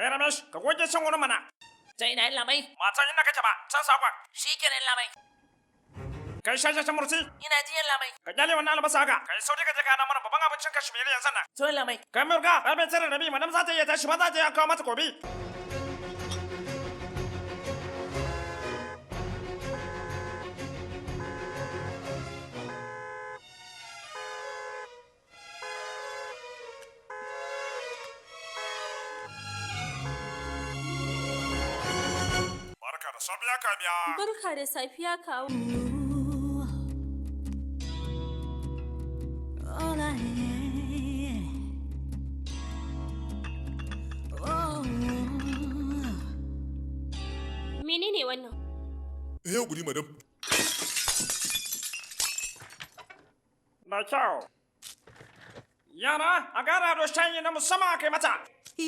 Kai Ramesh, ka goge can wurin mana. Ta ina yin labai? Matan inda kake ba, can sakon. Shi kenan labai. Kai shashashan murti. Ina ji yin labai. Ka kyale wannan albasa haka. Kai sauri ka je ka mana babban abincin kashmiri yanzu nan. To labai. Kai murga, karfe 9:30 madam za ta iya tashi ba za ta iya kawo mata kobi. Barka da safiya kamiya. Barka da safiya kawu. Menene wannan? Yau guri madam. Da kyau. Yara, a gara da shayi na musamman a kai mata.